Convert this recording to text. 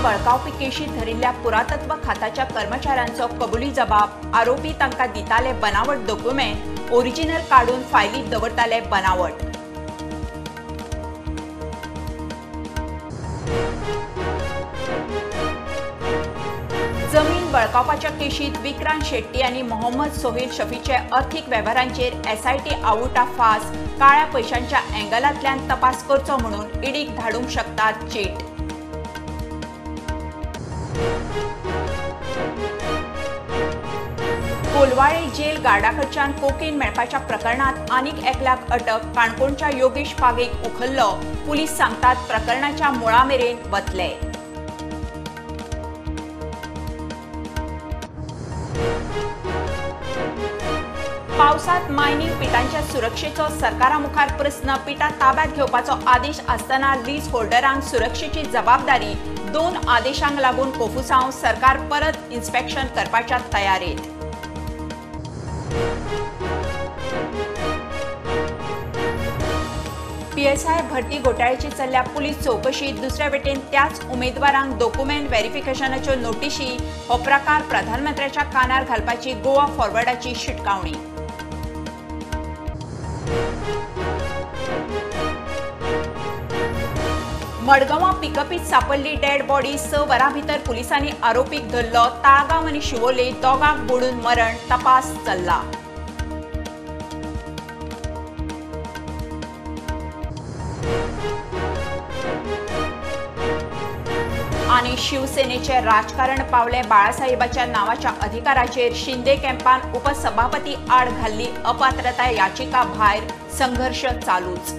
जमीन बळकावपी केशीत धरिल्ल्या पुरातत्व खात्याच्या कर्मचाऱ्यांचो कबुली जबाब. आरोपी तांकां दिताले बनावट डॉक्युमेंट, ओरिजिनल काडून फायलीत दवरताले बनावट. जमीन बळकावपाच्या केशीत विक्रांत शेट्टी आनी मोहम्मद सोहेल शफीचे अर्थीक वेव्हारांचेर एसआयटी आवुटा फास. काळ्या पैशांच्या अँगलांतल्यान तपास करचो म्हणून ईडीक धाडूंक शकतात चीट. कोलवाळे जेल गार्डाकडच्यान कोकेन मेळपाच्या प्रकरणात आनीक एकल्याक अटक. काणकोणच्या योगेश पागेक उखल्लो. पुलीस सांगतात प्रकरणाच्या मुळा मेरेन वतले. पावसात मायनिंग पिटांच्या सुरक्षेचो सरकारा मुखार प्रस्न. पिटां ताब्यात घेवपाचो आदेश आसतना लीज होल्डरांक सुरक्षेची जबाबदारी. 2 आदेशांक लागून कोफुसांव. सरकार परत इन्स्पेक्शन करपाच्या तयारेत. पीएसआय भरती घोटाळ्याची चल्ल्या पुलीस चौकशी. दुसऱ्या वटेन त्याच उमेदवारांक डॉक्युमेंट व्हेरिफिकेशनाच्यो नोटिशी. हो प्रकार प्रधानमंत्र्याच्या कानार घालपाची गोवा फॉरवर्डाची शिटकावणी. मडगांवां पिकअपीत सापडली डेड बॉडी. 6 वरां भितर पुलिसांनी आरोपीक धरलो. ताळगांव आनी शिवोले दोगांक बुडून मरण. तपास चल्ला. आनी शिवसेनेचे राजकारण पावले बाळासाहेबाच्या नावाच्या अधिकाराचेर. शिंदे कॅम्पान उपसभापती आड घाल्ली अपात्रताय याचिका भायर. संघर्ष चालूच.